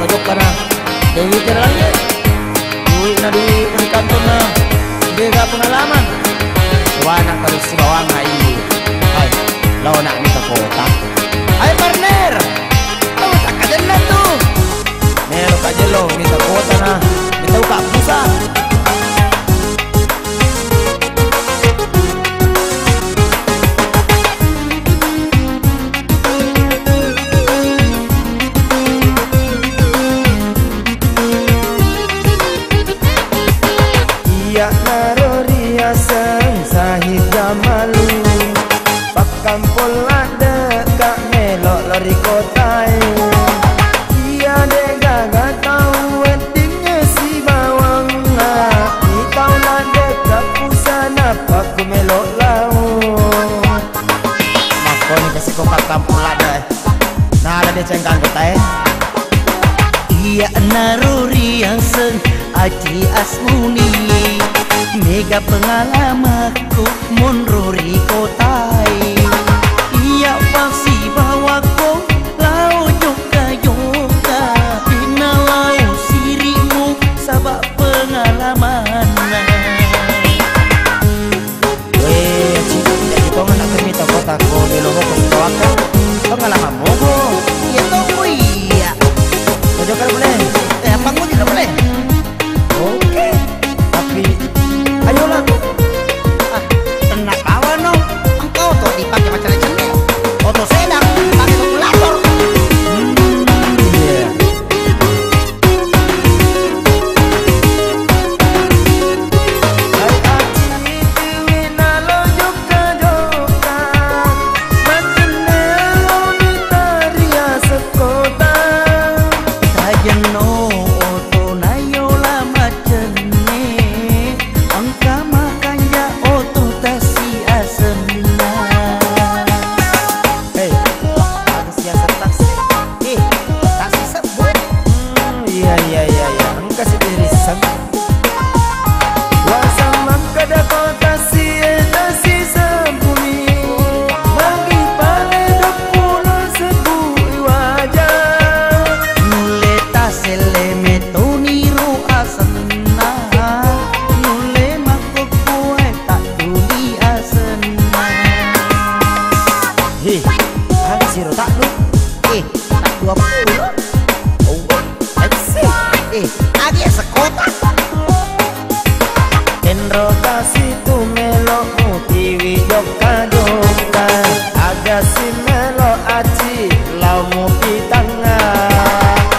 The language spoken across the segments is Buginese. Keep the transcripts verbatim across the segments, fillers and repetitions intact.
Jokkana Dewi Terlangi. Duitna dui ri kantonna. Dega pengalaman. Wana karo sibawang ai. Hai, laona mita kota. Hai, partner. Kau tak kadenna tu. Melo ka jelo mita kota na. Mita uka pusa. Iya naro riaseng Sahid Jamalu, pakkampong ladde ka melo lori kotae. Iya de gaga tau weddingnge sibawangnga, ni tau ladde ka pusana pakku melo lao. Makkoni kasi ko pakkampong ladde. Nala deceng kanggo tae. Iya naro riaseng Aji Asmuni, mega pengalamakku monro ri kotae. Iya pasibawakko lao jokka-jokka, pinna lao sirimu saba pengalamanna. Weh, Aci, jadi tongeng nak kami toko tako melo moko sitawakka. Pengalaman moko. Iya toko iya. Mau jokka boleh? Eh, apa mau tidak boleh? Oke. Tapi, ayolah. Ah, tenang kawan no. Engkau tuh dipakai macam macam. Oto sedang, pakai kalkulator. Hmm, iya. Tajenno oto nayola macenne, engka makanja oto tasi asenna. Hei, aga siaseng tasi? Eh, tasi sebbu. Hmm, iya, iya, iya, iya. Engka si dirisseng. Waseng makkeda ko tasi e, tasi sebbumi. Magi pale duappulo sebbu waja. Nulle taselle metoni ro asenna. Nulle makkukkuae tadduli asenna. Hi, aga siro taddu? Eh, duappulo. Oh, let's see. Eh, aga sekota? Tenro kasi tu melo mutiwi jokka-jokka. Aga si melo aci lao mupi tangnga.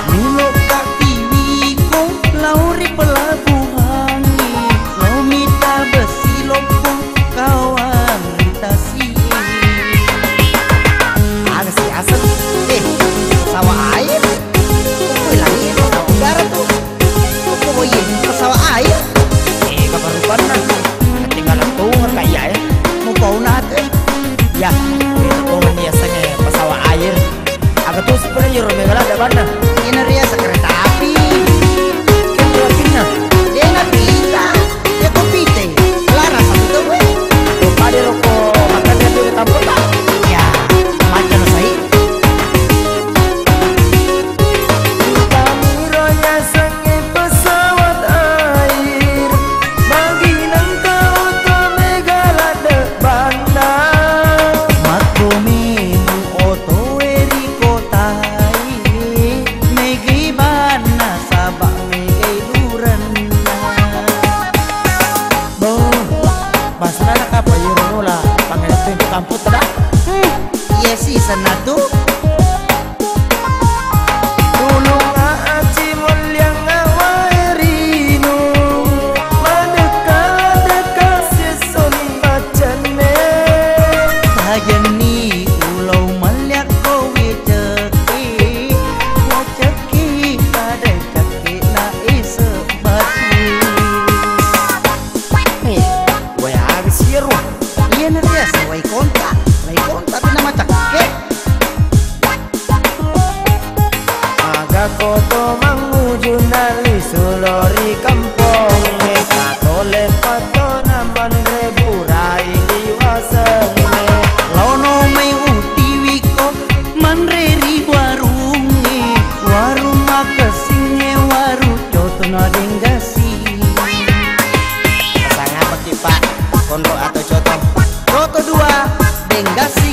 Melo ka tiwiko lao ri pelabuhangngi. Lao mita besi loppo kawan ri tasi. Aga si aseng? Eh, pesawat air? Koi lagi pesawat udara tu. Koi pesawat air? Eh, kabarupanna. Ketinggalan tonga kaya eh. Mau kau nate? Ya, itu tonga ni asengnge pesawat air. Aga tu sebenarnya ro mega ladde banna. Ina riaseng kereta api. Kereta apinna? Dena pita. Iya ko pite, larasa tu tauwe. Ko pade roko makkeda tu ri kampota. Iya, macca lo sai. Utamiro yasengnge pesawat air, magi nengka oto mega ladde banna. Makko menu oto e ri kotae, megi banna saba mega lurenna. Boh, basnana kapa iyaro mula pangelettu ri kampung tedda? Hmm, iya si senna tu. Tulung aci molliang awae rinu, madekka-dekka sessoni macenne. Tajenni ulao malliakko wecekki, wacekki pada cekki na ese batu. Eh, wai aga siro? Iyana riaseng wai konta. Wai konta tu nama cekki. Enggassi